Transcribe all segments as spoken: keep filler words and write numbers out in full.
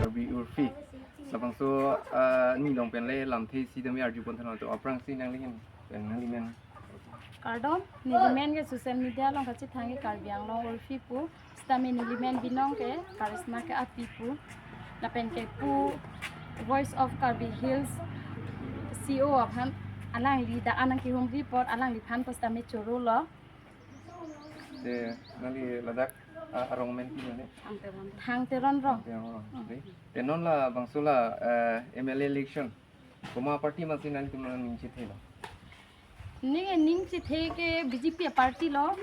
Karbi Urfi. Labangso, ah, neli along pen le lamthe isi tame arjupon tha nang to, aphrangsi nangli ahin pen nangli men. Kardom, neli men ke social media along kachethang ke Karbi Anglong Urfi pu. Sitame neli men binong ke Karisma Kaapi pu. Lapen ke pu Voice of Karbi Hills C E O aphan, alangli dak anang kehumri apot alangliphan pusitame choro lo. Te nangli ladak, ah, arong men pi mane? Thang Teron. Thang Teron rong. Thang Teron rong. Hmm. Te, te non labangso la, eh, M L A election komat a party masi nangtum nangning chethelo? Ning, ning chethe ke B J P a party lo.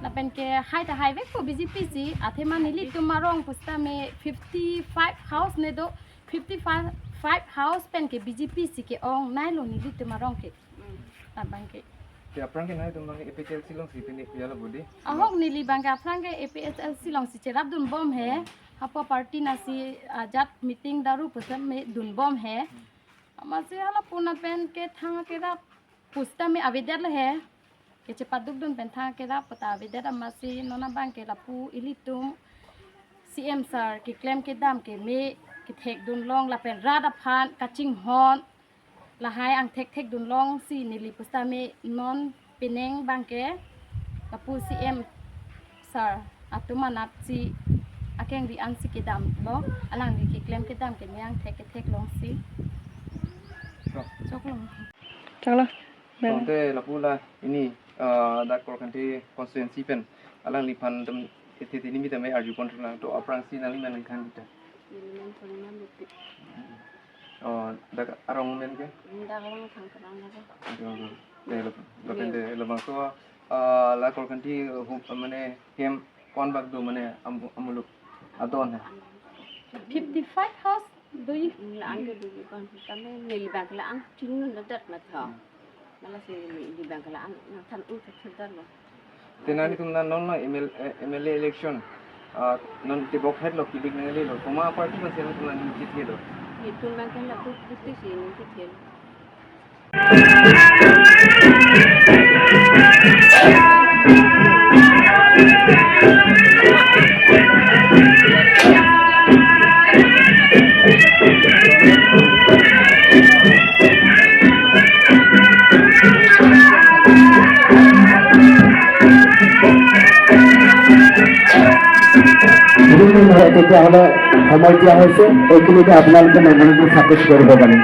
Lapen ke hai ta haivekpo B J P si. Athema nelitum arong pusitame fifty-five house ne do. Fifty-five house pen ke B J P si ke-ong nailo nelitum arong ke. Hmm. Abang ke. Te aphrang ke nangtum abang ke A P H L C alongsi pini ya la budi. Ahok neli abang ke aphrang ke A P H L C alongsi cherapdunbom he. Hapu party nasi ajat meeting daru pusitame dunbom he. Hmm. Amatsi hala puna pen ke thang kerap pusitame avedet le he. Kechepadukdun pen thang kerap puta avedet amatsi non abang ke lapu ilitum C M sir keklem kedam keme kethekdun long lapen rat aphan kachinghon lahai angthek thekdun longsi neli pusitame non penang abang ke lapu C M sir atum anatsi akengri ansi kedam lo, alangli keklem kedam keme angthek kethek longsi. Chok. Choklo. Choklo. Tangte lapu la pini, ah, dak Korkanthi constituency pen alangliphan atum iti tini mi tame arjupon tha nang to, aphrangsi nangli men nangkhan kita. Neli men Purnima Beypi. Oh, dak arong men ke? Dak arong Thang Teron lo. Arong. Te lo, lapen te labangso, ah, la Korkanthi, hum, mane hem ko-an bak do mane am-, amuluk adon he? Fifty-five house do-i. La-an ke do-i kon kami neli abang la-an chingnu na dat ma tha. Mala si neli abang la-an nangthan u thak thak dat lo. Te nangtum la non la M L, eh, M L A election, ah, non tebok het lo, kilik nanglelo. Komat a party masi nangtum nangning chethelo? Nelitum abang ke lapu Beypi si ning chethelo. তেতিয়াহ'লে সময় দিয়া হৈছে, এইখিনিতে আপোনালোকে মেমৰিয়েলটো ছাবমিট কৰিব পাৰিব।